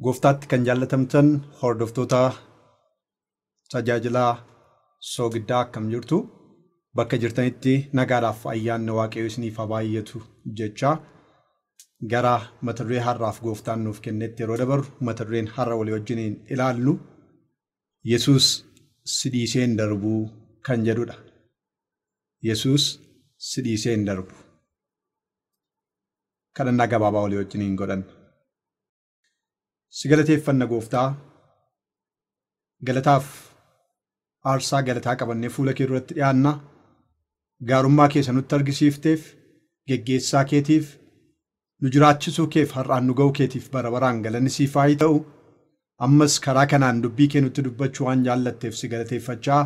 Gooftaatti kan jaallatamtan hordoftoota tajaajilaa soogiddaa akkam jirtu bakka jirtanitti nagaadhaaf ayyaanni Waaqayyoo isiniif haa baay'atu jecha gara mata duree har'aaf gooftaan nuuf kennetti yeroo dabarru mata dureen har'a walii wajjiniin ilaallu Yesuus si dhiisee hin darbu kan jedhudha. Yesuus si dhiisee hin darbu. Kadhannaa gabaabaa walii wajjiniin godhanna. Si galateeffanna gooftaa, galataaf aarsaa galataa qabannee fuula kee duratti dhiyaanna. Gaarummaa keessa nutti argisiifteef, geggeessaa keetiif, nu jiraachisuu keef har'aan nu ga'uu keetiif bara baraan galanni siif haa ta'u. Ammas karaa kanaan dubbii kee nutti dubbachuu waan jaallatteef si galateeffachaa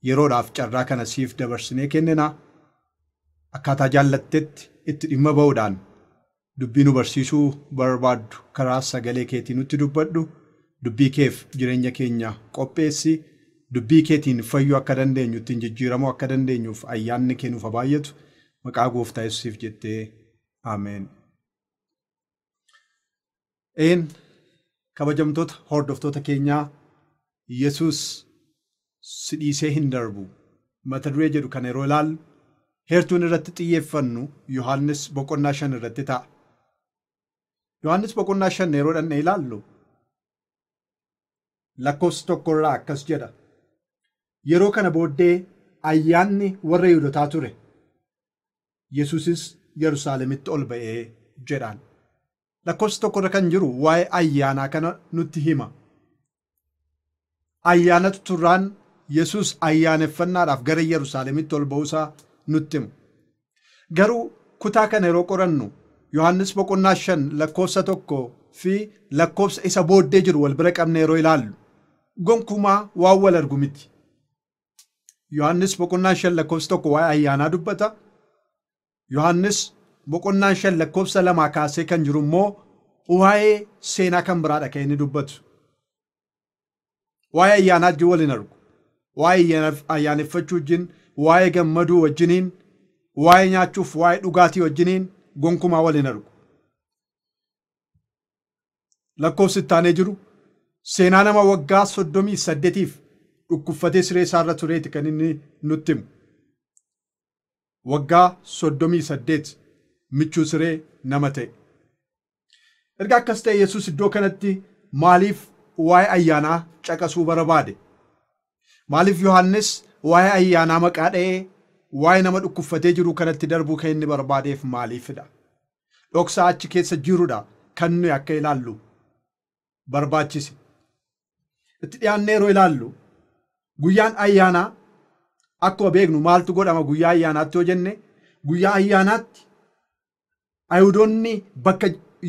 yeroodhaaf carraa kana siif dabarsinee kennina. Akkaataa jaallattetti itti dhimma ba'uudhaan dubbii nu barsiisuu barbaaddu karaa sagalee keetiin nutti dubbadhu. Dubbii keef jireenya keenya qopheessi. Dubbii keetiin fayyuu akka dandeenyu, ittiin jijjiiramuu akka dandeenyuuf ayyaanni kee nuuf haa baay'atu. Maqaa gooftaa Yesuusiif jettee ameen. Een kabajamtoota hordoftoota keenyaa, Yesuus si dhiisee hin darbu mata duree jedhu kana yeroo ilaallu heertuun irratti xiyyeeffannu Yohaannis boqonnaa 5 irratti ta'a. Yohaannis boqonnaa 5 yeroo dhannee ilaallu lakkoofsa 1 irraa akkas jedha. Yeroo kana booddee ayyaanni warra Yihuudootaa ture. Yesuusis Yerusaalemitti ol ba'ee jedhaan. Lakkoofsa 1 irra kan jiru waa'ee ayyaanaa kana nutti hima. Ayyaanatu turraan Yesuus ayyaaneffannaadhaaf gara Yerusaalemitti ol ba'uusaa nutti himu. Garuu kutaa kana yeroo qorannu Yohaannis boqonnaa 5 lakkoofsa 1 fi lakkoofsa isa booddee jiru wal bira qabne yeroo ilaallu gonkumaa waan wal argu miti. Yohaannis boqonnaa 5 lakkoofsa 1 waa'ee ayyaanaa dubbata. Yohaannis boqonnaa 5 lakkoofsa 2 kaasee kan jiru immoo waa'ee seenaa kan biraadha kan inni dubbatu. Waa'ee ayyaanaa wajjin wal hin argu. Waa'ee ayyaaneffachuu wajjin, waa'ee gammaduu wajjiniin, waa'ee nyaachuuf, waa'ee dhugaatii wajjiniin gonkumaa wal hin argu. Lakkoofsi itti aanee jiru seenaa nama waggaa 38 dhukkubfatee siree isaarra tureeti kan inni nutti himu. Waggaa 38 michuu siree nama ta'e. Erga akkas ta'e Yesuus iddoo kanatti maaliif waa'ee ayyaanaa caqasuu barbaade? Maaliif Yohaannis waa'ee ayyaanaa maqaa dha'ee waa'ee nama dhukkubfatee jiru kanatti darbuu kan inni barbaadeef maaliifidha? Dhoksaa achi keessa jirudha kan nuyi akka ilaallu barbaachise. Itti dhiyaannee yeroo ilaallu guyyaan ayyaanaa akkuma beeknu maaltu godhama guyyaa ayyaanaatti yoo jenne, guyyaa ayyaanaatti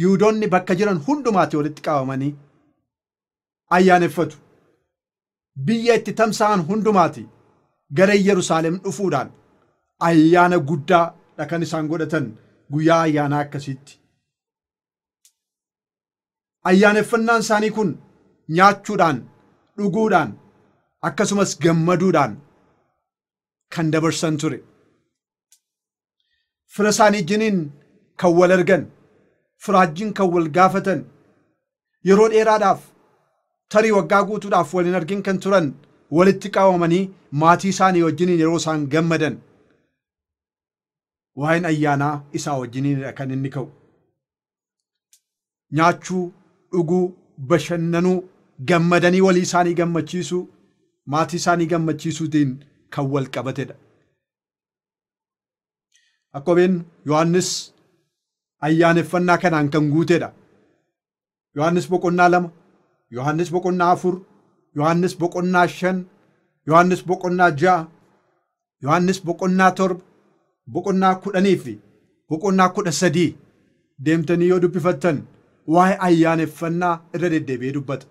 Yihuudoonni bakka jiran hundumaatti walitti qabamanii ayyaaneffatu. Biyya itti tamsa'an hundumaatti gara Yerusaalem dhufuudhaan ayyaana guddaa kan isaan godhatan guyyaa ayyaanaa akkasiitti. Ayyaaneffannaan isaanii kun nyaachuudhaan, dhuguudhaan, akkasumas gammaduudhaan kan dabarsan ture. Fira isaanii wajjiniin kan wal argan, firaajjiin kan wal gaafatan, yeroo dheeraadhaaf tarii waggaa guutuudhaaf wal hin argin kan turan walitti qabamanii maatii isaanii wajjiniin yeroo isaan gammadan waa'een ayyaanaa isaa wajjiniin kan inni ka'u. Nyaachuu, dhuguu, bashannanuu, gammadanii walii isaanii gammachiisuu, maatii isaanii gammachiisuutiin kan wal qabatedha. Akkuma beeknu Yohaannis ayyaaneffannaa kanaan kan guutedha. Yohaannis boqonnaa 2, Yohaannis boqonnaa 4, Yohaannis boqonnaa 5, Yohaannis boqonnaa 6, Yohaannis boqonnaa 7, boqonnaa 10 fi boqonnaa 13 deemtanii yoo dubbifattan waa'ee ayyaaneffannaa irra deddeebi'ee dubbata.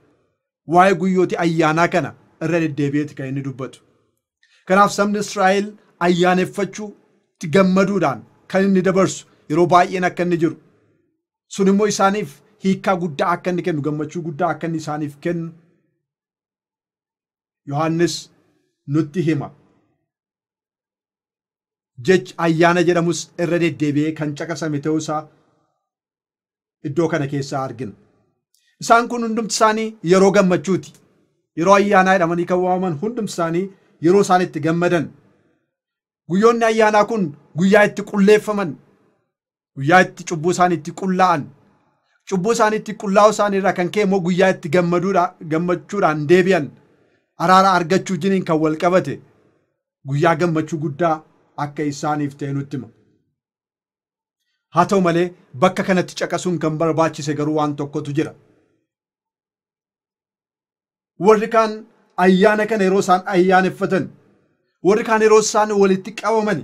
Waa'ee guyyooti ayyaanaa kana irra deddeebi'eeti kan inni dubbatu. Kanaaf sabni Israa'el ayyaaneffachuutti gammaduudhaan kan inni dabarsu yeroo baay'een akka inni jiru. Sun immoo isaaniif hiikkaa guddaa akka inni kennu, gammachuu guddaa akka inni isaaniif kennu Yohaannis nutti hima. Jechi ayyaana jedhamus irra deddeebi'ee kan caqasame ta'uusaa iddoo kana keessaa argina. Isaan kun hundumti isaanii yeroo gammachuuti. Yeroo ayyaanaa jedhamanii kan waamaman hundumti isaanii yeroo isaan itti gammadan. Guyyoonni ayyaanaa kun guyyaa itti qulleeffaman, guyyaa itti cubbuu isaanii itti qullaa'an, cubbuu isaanii itti qullaa'uu isaanii irraa kan ka'e immoo guyyaa itti gammachuudhaan deebi'an, araara argachuu wajjiniin kan wal qabate guyyaa gammachuu guddaa akka isaaniif ta'e nutti hima. Haa ta'u malee bakka kanatti caqasuun kan barbaachise garuu waan tokkotu jira. Warri kaan ayyaana kana yeroo isaan ayyaaneffatan, warri kaan yeroo isaan walitti qabaman,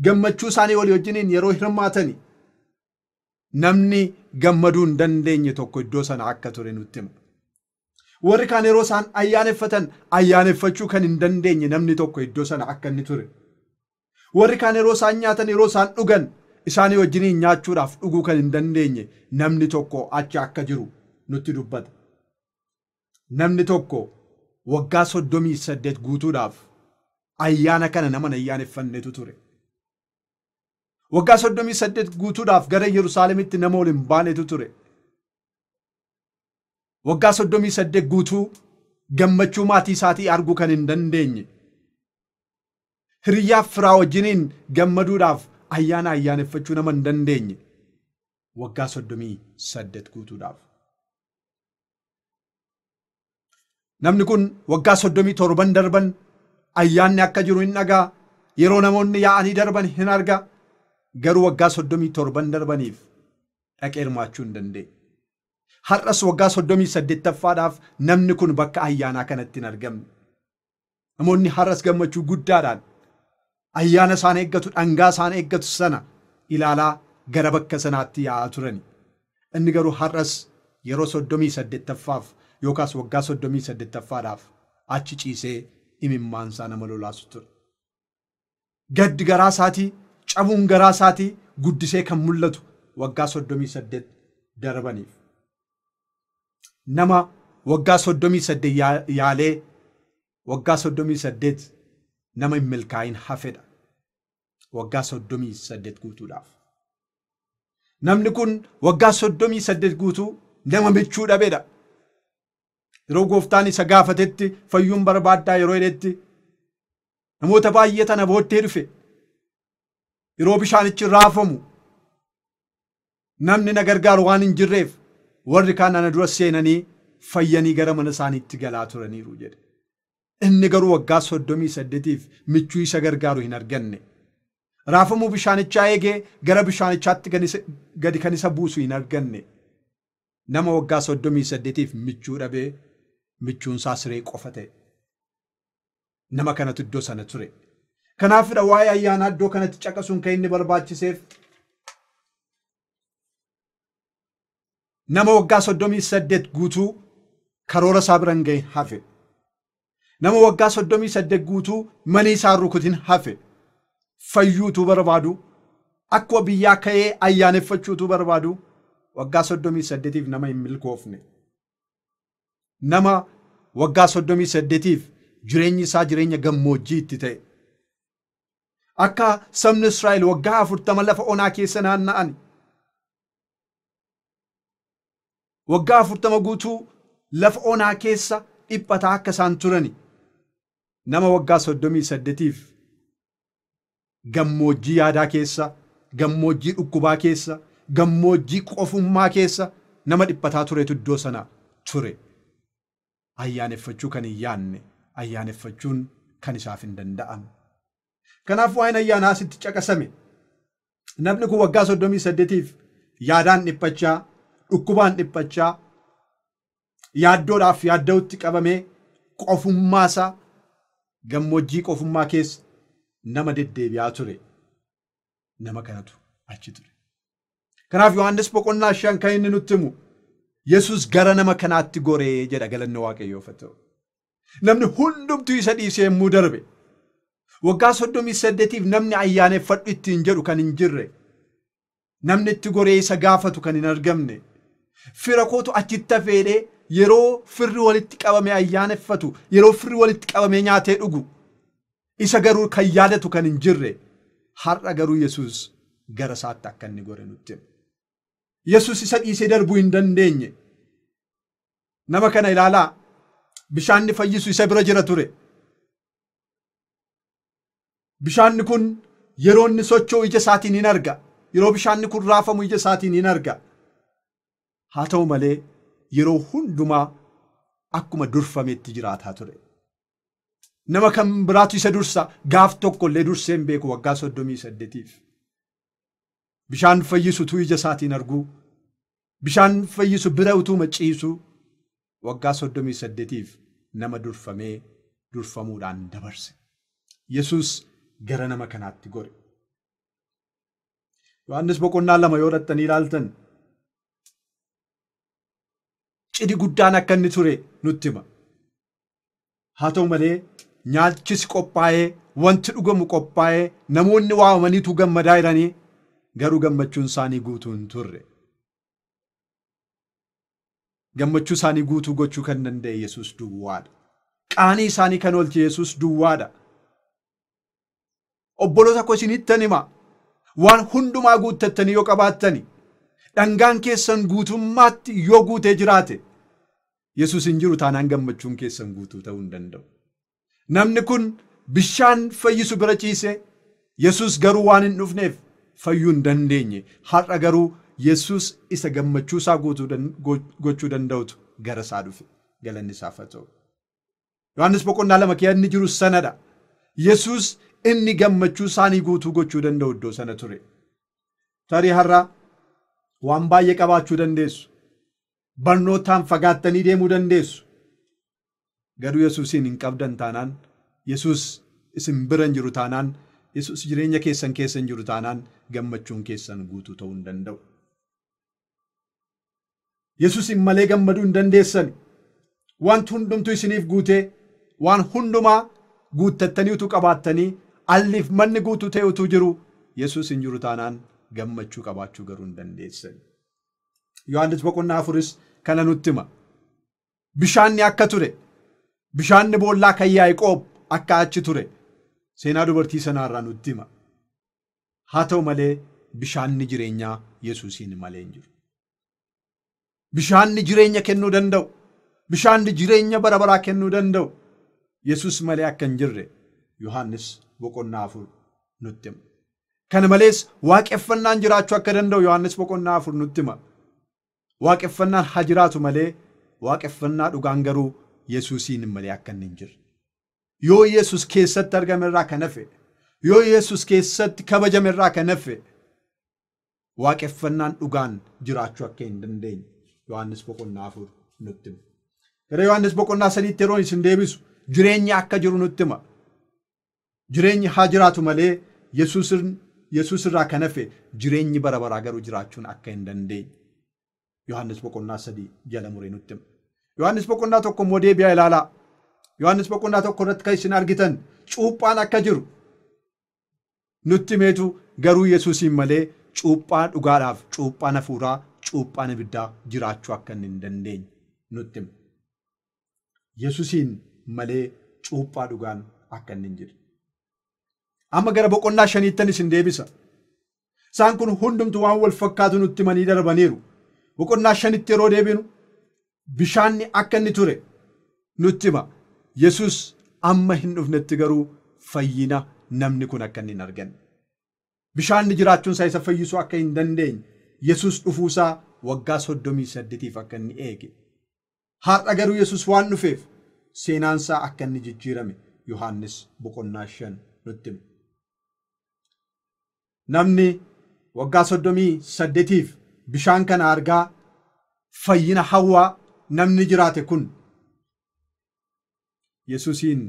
gammachuu isaanii walii wajjiniin yeroo hirmaatan, namni gammaduu hin dandeenye tokko iddoo sana akka ture nutti hima. Warri kaan yeroo isaan ayyaaneffatan ayyaaneffachuu kan hin dandeenye namni tokko iddoo sana akka inni ture. Warri kaan yeroo isaan nyaatan, yeroo isaan dhugan isaanii wajjiniin nyaachuudhaaf dhuguu kan hin dandeenye namni tokko achi akka jiru nutti dubbata. Namni tokko waggaa 38 guutuudhaaf ayyaana kana nama ayyaaneffannetu ture. Waggaa 38 guutuudhaaf gara Yerusaalemitti nama ol hin baanetu ture. Waggaa 38 guutuu gammachuu maatii isaatii arguu kan hin dandeenye, hiriyyaaf firaa wajjiniin gammaduudhaaf ayyaana ayyaaneffachuu nama hin dandeenye waggaa 38 guutuudhaaf. Namni kun waggaa 37 darban ayyaanni akka jiru hin dhagaa, yeroo namoonni yaa'anii darban hin arga, garuu waggaa 37 darbaniif dhaqee hirmaachuu hin dandeenye. Har'as waggaa 38ffaadhaaf namni kun bakka ayyaanaa kanatti hin argamne. Namoonni har'as gammachuu guddaadhaan ayyaana isaan eeggatu, dhangaa isaan eeggatu sana ilaalaa gara bakka sanaatti yaa'aa turani. Inni garuu har'as yeroo 38ffaaf yookaas waggaa 38ffaadhaaf achi ciisee imimmaan isaa nama lolaasu ture. Gaddi garaa isaatii, cabuun garaa isaatii guddisee kan mul'atu waggaa 38 darbaniif. Nama waggaa 38 yaalee waggaa 38 nama hin milkaa'in hafedha. Waggaa 38 guutuudhaaf. Namni kun waggaa 38 guutuu nama michuu dhabedha. Yeroo gooftaan isa gaafatetti fayyuun barbaaddaa yeroo jedhetti namoota baay'ee tana booddee dhufe. Yeroo bishaanichi raafamu namni na gargaaru waan hin jirreef warri kaan ana dura seenanii fayyanii gara mana isaaniitti galaa turaniiru jedhe. Inni garuu waggaa 38tiif michuu isa gargaaru hin arganne. Raafamuu bishaanichaa eegee gara bishaanichaatti gadi kan isa buusu hin arganne. Nama waggaa 38tiif michuu dhabee michuun isaa siree qofa ta'e. Nama kanatu iddoo sana ture. Kanaafidha waa'ee ayyaanaa iddoo kanatti caqasuun kan inni barbaachiseef. Nama waggaa 38 guutuu karoora isaa bira hin gahin hafe. Nama waggaa 38 guutuu manii isaa rukutin hafe. Fayyuutu barbaadu, akkuma biyyaa ka'ee ayyaaneffachuutu barbaadu waggaa 38tiif nama hin milkoofne. Nama waggaa 38tiif jireenyi isaa jireenya gammoojjii itti ta'e. Akka sabni Israa'el waggaa 40 lafa onaa keessa naanna'an, waggaa 40 guutuu lafa onaa keessa dhiphataa akka isaan turani, nama waggaa 38tiif gammoojjii yaadaa keessa, gammoojjii dhukkubaa keessa, gammoojjii qofummaa keessa nama dhiphataa turetu iddoo sana ture. Ayyaaneffachuu kan hin yaadne, ayyaaneffachuun kan isaaf hin danda'amne. Kanaaf waa'een ayyaanaa asitti caqasame. Namni kun waggaa 38tiif yaadaan dhiphachaa, dhukkubaan dhiphachaa, yaaddoodhaaf yaadda'utti qabamee qofummaasaa gammoojjii qofummaa keessa nama deddeebi'aa ture. Nama kanatu achi ture. Kanaaf Yohaannis boqonnaa 5 kan inni nutti himu Yesuus gara nama kanaatti goree jedha. Galanni Waaqayyoof haa ta'u. Namni hundumtuu isa dhiisee yommuu darbe, waggaa 38tiif namni ayyaaneffadhu ittiin jedhu kan hin jirre, namni itti goree isa gaafatu kan hin argamne, fira kootu achitti hafeedhee yeroo firri walitti qabamee ayyaaneffatu, yeroo firri walitti qabamee nyaatee dhugu, isa garuu kan yaadatu kan hin jirre, har'a garuu Yesuus gara isaatti akka inni gore nutti hima. Yesuus isa dhiisee darbuu hin dandeenye. Nama kana ilaalaa, bishaanni fayyisu isa bira jira ture. Bishaanni kun yeroo inni socho'u ija isaatiin hin arga. Yeroo bishaanni kun raafamu ija isaatiin hin arga. Haa ta'u malee yeroo hundumaa akkuma durfametti jiraataa ture. Nama kan biraatu isa dursa, gaaf tokko illee dursee hin beeku waggaa 38. Bishaan fayyisu utuu ija isaatiin arguu, bishaan fayyisu bira utuu maciisu waggaa 38 nama durfamee durfamuudhaan dabarse. Yesuus gara nama kanaatti gore. Yohaannis boqonnaa 2 yoo dhattanii ilaaltan cidhi guddaan akka inni ture nutti hima. Haa ta'u malee nyaachis qophaa'ee, wanti dhugamu qophaa'ee, namoonni waamamaniitu gammadaa jiranii, garuu gammachuun isaanii guutuu hin turre. Gammachuu isaanii guutuu gochuu kan danda'e Yesuus duwwaadha. Qaanii isaanii kan oolche Yesuus duwwaadha. Obboloota koo isinittan hima, waan hundumaa guuttattanii yoo qabaattani, dhangaan keessan guutummaatti yoo guutee jiraate, Yesuus hin jiru taanaan gammachuun keessan guutuu ta'uu hin danda'u. Namni kun bishaan fayyisu bira ciise, Yesuus garuu waan hin dhufneef fayyuu hin dandeenye. Har'a garuu Yesuus isa gammachuu isaa guutuu gochuu danda'utu gara isaa dhufe. Galanni isaaf haa ta'u. Yohaannis boqonnaa 2 keessa inni jiru sanadha. Yesuus inni gammachuu isaanii guutuu gochuu danda'u iddoo sana ture. Tarii har'a waan baay'ee qabaachuu dandeessu. Barnootaan fagaattanii deemuu dandeessu. Garuu Yesuusiin hin qabdan taanaan, Yesuus isin bira hin jiru taanaan, Yesuus jireenya keessan keessa hin jiru taanaan gammachuun keessan guutuu ta'uu hin danda'u. Yesuusin malee gammaduu hin dandeessan. Wanti hundumtuu isiniif guutee, waan hundumaa guuttattanii utuu qabaattanii, alliif manni guutuu ta'e utuu jiru, Yesuus hin jiru taanaan gammachuu qabaachuu garuu hin dandeessan. Yohaannis boqonnaa 4 kana nutti hima. Bishaanni akka ture, bishaanni boollaa kan Yaaqoob akka achi ture seenaa dubartii sanaarraa nutti hima. Haa ta'u malee bishaanni jireenyaa Yesuusiin malee hin jiru. Bishaanni jireenya kennuu danda'u, bishaanni jireenya bara baraa kennuu danda'u Yesuus malee akka hin jirre Yohaannis boqonnaa 4 nutti hima. Kana malees waaqeffannaan jiraachuu akka danda'u Yohaannis boqonnaa 4 nutti hima. Waaqeffannaan haa jiraatu malee waaqeffannaa dhugaan garuu Yesuusiin malee akka hin jirre. Yoo Yesuus keessatti argame irraa kan hafe, yoo Yesuus keessatti kabajame irraa kan hafe, waaqeffannaan dhugaan jiraachuu akka hin dandeenye Yohaannis boqonnaa 4 nutti hima. Gara Yohaannis boqonnaa 3tti yeroo isin deebisu jireenyi akka jiru nutti hima. Jireenyi haa jiraatu malee Yesuus irraa kan hafe jireenyi bara baraa garuu jiraachuun akka hin dandeenye Yohaannis boqonnaa 3 jala muree nutti hima. Yohaannis boqonnaa 1 immoo deebi'aa ilaalaa. Yohaannis boqonnaa 1 irratti kan isin argitan cuuphaan akka jiru nutti himeetu, garuu Yesuusiin malee cuuphaa dhugaadhaaf, cuuphaan hafuuraa, cuuphaan ibiddaa jiraachuu akka hin dandeenye nutti hima. Yesuusiin malee cuuphaa dhugaan akka hin jirre. Amma gara boqonnaa 5ttan isin deebisa. Isaan kun hundumtu waan wal fakkaatu nutti himanii darbaniiru. Boqonnaa 5tti yeroo deebinu bishaanni akka inni ture nutti hima. Yesuus amma hin dhufnetti garuu fayyina namni kun akka inni hin arganne. Bishaanni jiraachuun isaa isa fayyisuu akka hin dandeenye Yesuus dhufuusaa waggaa 38 akka inni eege. Har'a garuu Yesuus waan dhufeef seenaan isaa akka inni jijjiirame Yohaannis boqonnaa 5 nutti hima. Namni waggaa 38 bishaan kana argaa fayyina hawwaa namni jiraate kun Yesuusiin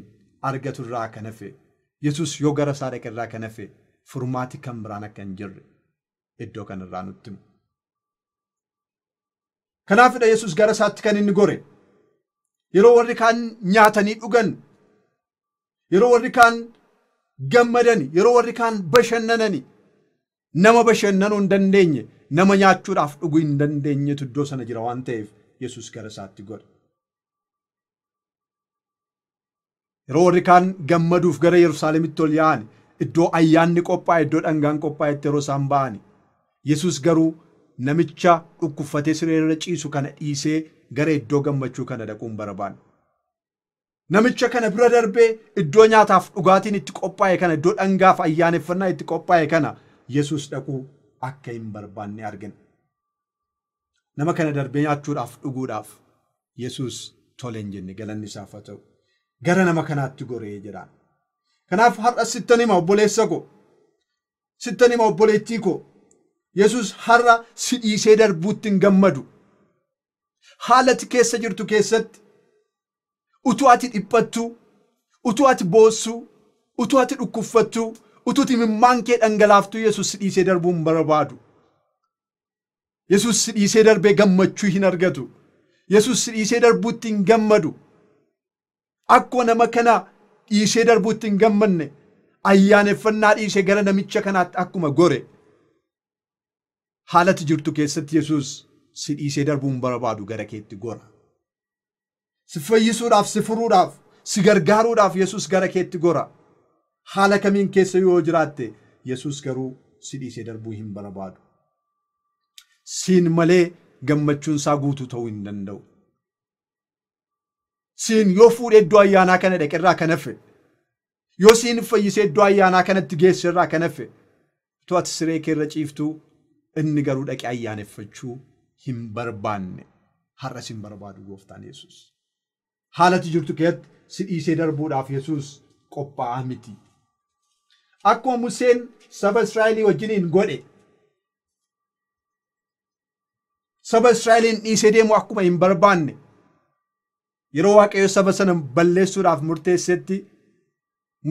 argatu irraa kan hafe, Yesuus yoo gara isaa dhaqe irraa kan hafe furmaati kan biraan akka hin jirre iddoo kanarraa nutti himu. Kanaafidha Yesuus gara isaatti kan inni gore. Yeroo warri kaan nyaatanii dhugan, yeroo warri kaan gammadani, yeroo warri kaan bashannanani, nama bashannanuu hin dandeenye, nama nyaachuudhaaf dhuguu hin dandeenyetu iddoo sana jira waan ta'eef Yesuus gara isaatti gore. Yeroo warri kaan gammaduuf gara Yerusaalemitti ol yaa'an, iddoo ayyaanni qophaa'e, iddoo dhangaan qophaa'etti yeroo isaan ba'ani, Yesuus garuu namicha dhukkubfatee siree irra ciisu kana dhiisee gara iddoo gammachuu kana dhaquun barbaanne. Namicha kana bira darbee iddoo nyaataaf dhugaatiin itti qophaa'e kana, iddoo dhangaaf ayyaaneffannaa itti qophaa'e kana Yesuus dhaquu akka hin barbaanne argina. Nama kana darbee nyaachuudhaaf dhuguudhaaf Yesuus tole hin jenne, galanni isaaf haa ta'u. Gara nama kanaatti goree jedhaan. Kanaaf har'a sittan hima obboleessa koo, sittan hima obboleettii koo, Yesuus har'a si dhiisee darbuutti hin gammadu. Haala ati keessa jirtu keessatti utuu ati dhiphattu, utuu ati boossu, utuu ati dhukkubfattu, utuu ati imimmaan kee dhangalaaftu Yesuus si dhiisee darbuu hin barbaadu. Yesuus si dhiisee darbee gammachuu hin argatu. Yesuus si dhiisee darbuutti hin gammadu. Akkuma nama kana dhiisee darbuutti hin gammanne, ayyaaneffannaa dhiisee gara namicha kanaatti akkuma gore, haala ati jirtu keessatti Yesuus si dhiisee darbuu hin barbaadu, gara keetti gora. Si fayyisuudhaaf, si furuudhaaf, si gargaaruudhaaf Yesuus gara keetti gora. Haala kamiin keessa yoo jiraatte Yesuus garuu si dhiisee darbuu hin barbaadu. Siin malee gammachuun isaa guutuu ta'uu hin danda'u. Siin yoo fuudhee iddoo ayyaanaa kana dhaqe irraa kan hafe, yoo siin fayyisee iddoo ayyaanaa kanatti geesse irraa kan hafe, utuu ati siree kee irra ciiftuu inni garuu dhaqee ayyaaneffachuu hin barbaanne. Har'as hin barbaadu gooftaan Yesuus. Haala ati jirtu keessatti si dhiisee darbuudhaaf Yesuus qophaa'aa miti. Akkuma Museen saba Israa'elii wajjiniin godhe, saba Israa'eliin dhiisee deemu akkuma hin barbaanne, yeroo Waaqayyo saba sana balleessuudhaaf murteessetti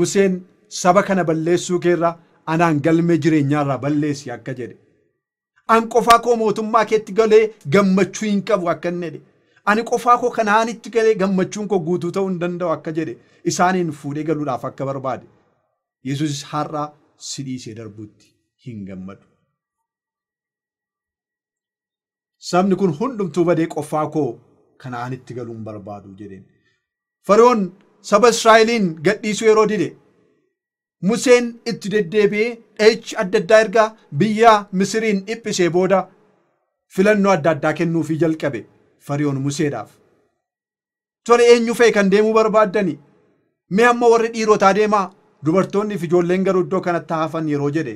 Museen saba kana balleessuu keerra anaan galmee jireenyaarraa balleessi akka jedhe. An qofaa koo mootummaa keetti galee gammachuu hin qabu akka inni jedhe. Ani qofaa koo Kanaanitti galee gammachuun koo guutuu ta'uu hin danda'u akka jedhe, isaaniin fuudhee galuudhaaf akka barbaade. Yesuus har'a si dhiisee darbuutti hin gammadu. Sabni kun hundumtuu badee qofaa koo Kanaanitti galuun barbaadu jedheen. Fari'oon saba Israa'eliin gadhiisuu yeroo dide, Museen itti deddeebi'ee dha'ichi adda addaa erga biyya Misiriin dhiphisee booda filannoo adda addaa kennuufii jalqabe Fari'oon Museedhaaf. Tole, eenyu fa'i kan deemuu barbaaddani? Mee amma warri dhiirotaa deemaa, dubartoonni fi ijoolleen garuu iddoo kanatti hafan yeroo jedhe,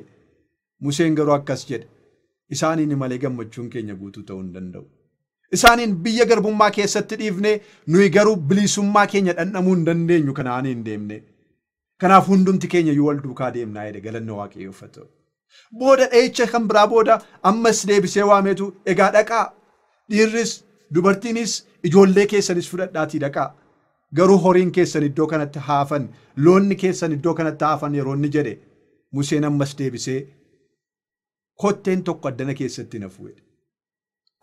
Museen garuu akkas jedhe. Isaaniin malee gammachuun keenya guutuu ta'uu hin danda'u. Isaaniin biyya garbummaa keessatti dhiifne, nuyi garuu bilisummaa keenya dhandhamuu hin dandeenyu Kanaaniin hin deemne. Kanaaf hundumti keenya iyyuu wal duukaa deemnaa jedhe, galanni Waaqayyoof haa ta'u. Booda dha'icha kan biraa booda ammas deebisee waameetu, egaa dhaqaa, dhiirris dubartiinis ijoollee keessanis fudhadhaatii dhaqaa. Garuu horiin keessan iddoo kanatti hafan, loonni keessan iddoo kanatti hafan yeroo inni jedhe, Museen ammas deebisee kotteen tokko addana keessatti nafu jedhe.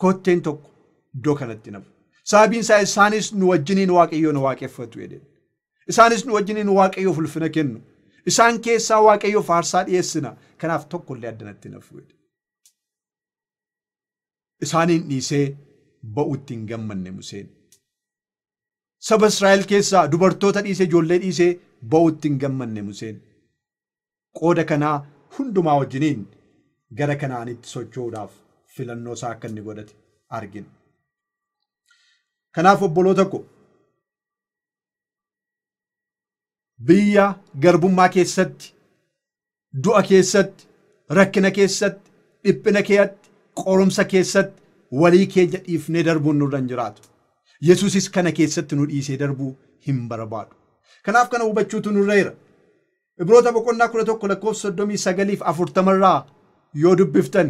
Kotteen tokko iddoo kanatti nafu. Sababiin isaa isaanis nu wajjiniin Waaqayyoon waaqeffatu jedhe. Isaanis nu wajjiniin Waaqayyoof ulfina kennu. Isaan keessaa Waaqayyoof aarsaa dhiyeessina. Kanaaf tokkollee addanatti nafu jedhe. Isaaniin dhiisee ba'uutti hin gammanne Museen. Saba Israa'el keessaa dubartoota dhiisee ijoollee dhiisee ba'uutti hin gammanne Museen. Qooda kanaa hundumaa wajjiniin gara Kanaanitti socho'uudhaaf filannoo isaa akka inni godhate argina. Kanaaf obboloota ko, biyya garbummaa keessatti, du'a keessatti, rakkina keessatti, dhiphina keessatti, qorumsa keessatti walii keenya dhiifnee darbuun nurra hin jiraatu. Yesuusis kana keessatti nu dhiisee darbuu hin barbaadu. Kanaaf kana hubachuutu nurra jira. Ibroota boqonnaa 11 lakkoofsa 39 fi 40 irraa yoo dubbiftan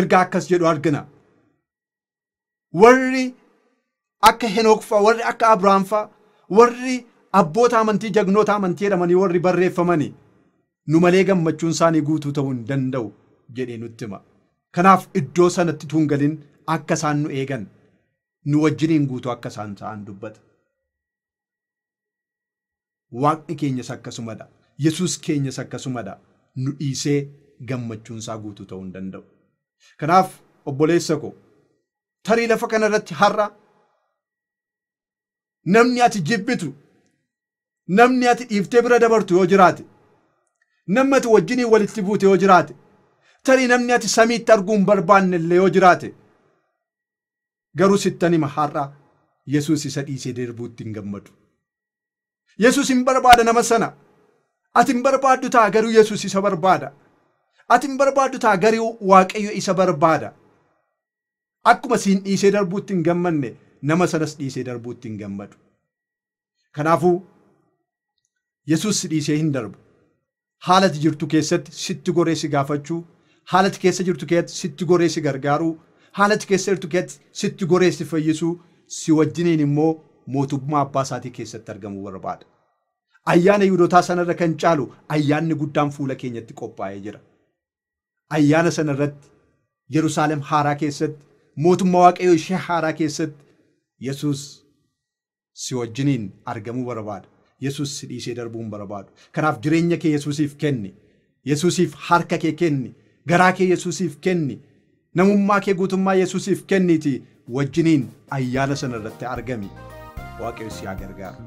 erga akkas jedhu argina. Warri akka Henook fa'a, warri akka Abrahaam fa'a, warri abboota amantii, jagnoota amantii jedhamanii warri barreeffamanii nu malee gammachuun isaanii guutuu ta'uu hin danda'u jedhee nutti hima. Kanaaf iddoo sanatti utuu hin galin akka isaan nu eegan, nu wajjiniin guutuu akka isaan ta'an dubbata. Waaqni keenyas akkasumadha. Yesuus keenyas akkasumadha. Nu dhiisee gammachuun isaa guutuu ta'uu hin danda'u. Kanaaf obboleessa ko, tarii lafa kanarratti har'a namni ati jibbitu, namni ati dhiiftee bira dabartu yoo jiraate, namni ati wajjiniin walitti buute yoo jiraate, Tarii namni ati samiitti arguu hin barbaanne illee yoo jiraate garuu sittan hima har'a Yesuus isa dhiisee darbuutti hin gammadu. Yesuus hin barbaada nama sana. Ati hin barbaaddu ta'a garuu Yesuus isa barbaada. Ati hin barbaaddu ta'a garuu Waaqayyo isa barbaada. Akkuma siin dhiisee darbuutti hin gammanne nama sanas dhiisee darbuutti hin gammadu. Kanaafuu Yesuus si dhiisee hin darbu. Haala ati jirtu keessatti sitti goree si gaafachuu, haala ati keessa jirtu keessatti sitti goree si gargaaruu, haala ati keessa jirtu keessatti sitti goree si fayyisuu, si wajjiniin immoo mootummaa abbaa isaatii keessatti argamuu barbaada. Ayyaana Yihuudootaa sanarra kan caalu ayyaanni guddaan fuula keenyatti qophaa'ee jira. Ayyaana sanarratti Yerusaalem haaraa keessatti mootummaa Waaqayyoo ishee haaraa keessatti Yesuus si wajjiniin argamuu barbaada. Yesuus si dhiisee darbuu hin barbaadu. Kanaaf jireenya kee Yesuusiif kenni. Yesuusiif harka kee kenni. Garaa kee Yesuusiif kenni. Namummaa kee guutummaa Yesuusiif kenniiti wajjiniin ayyaana sanarratti argami. Waaqayyo si haa gargaaru.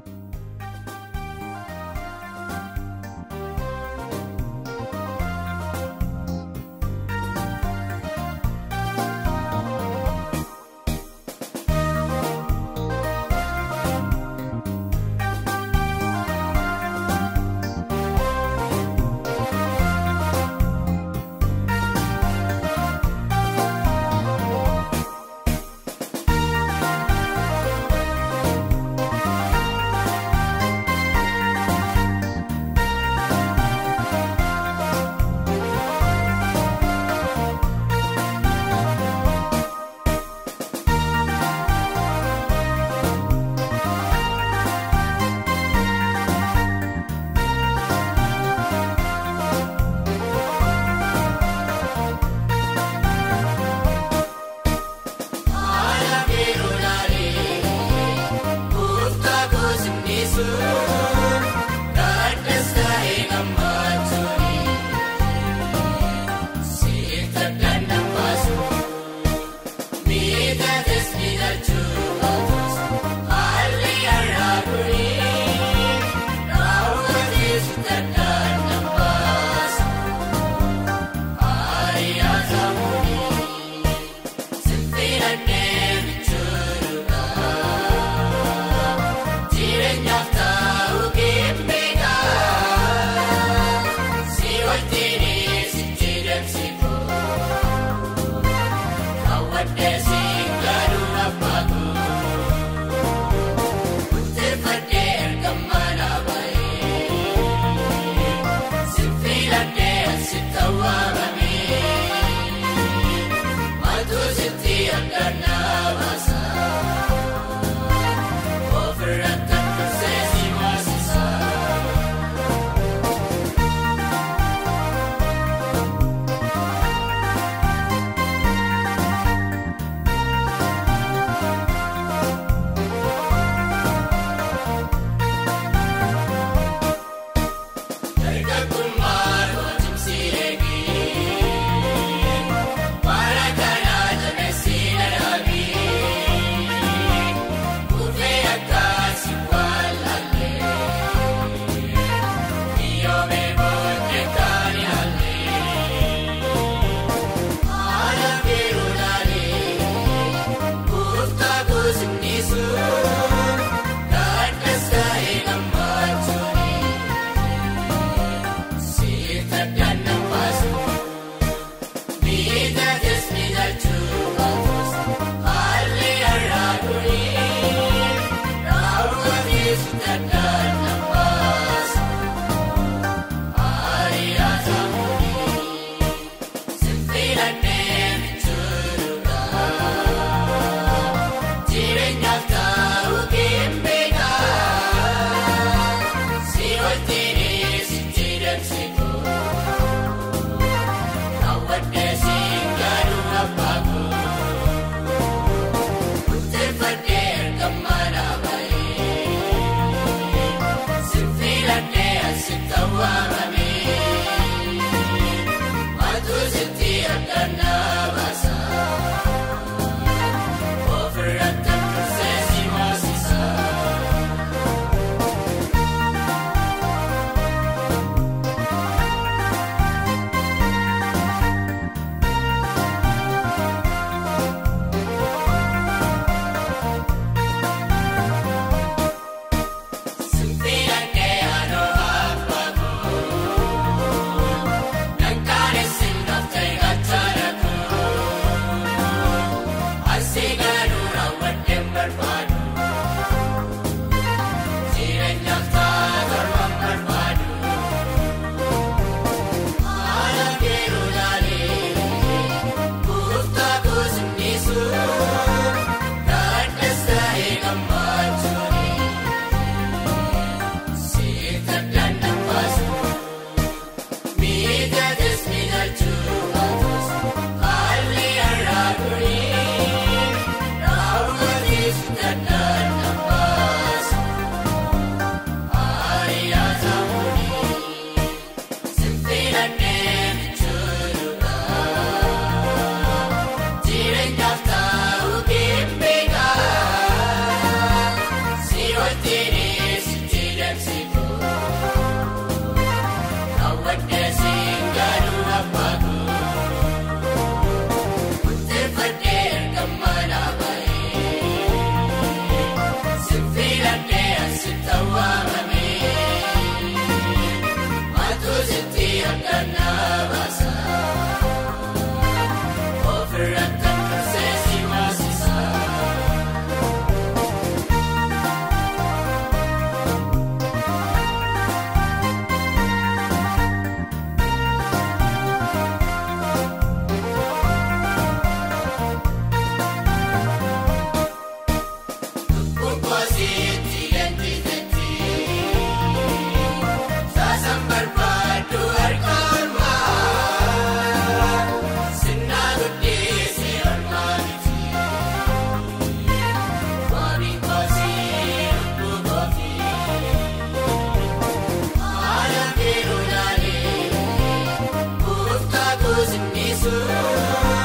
Yesuus hin dhiisu.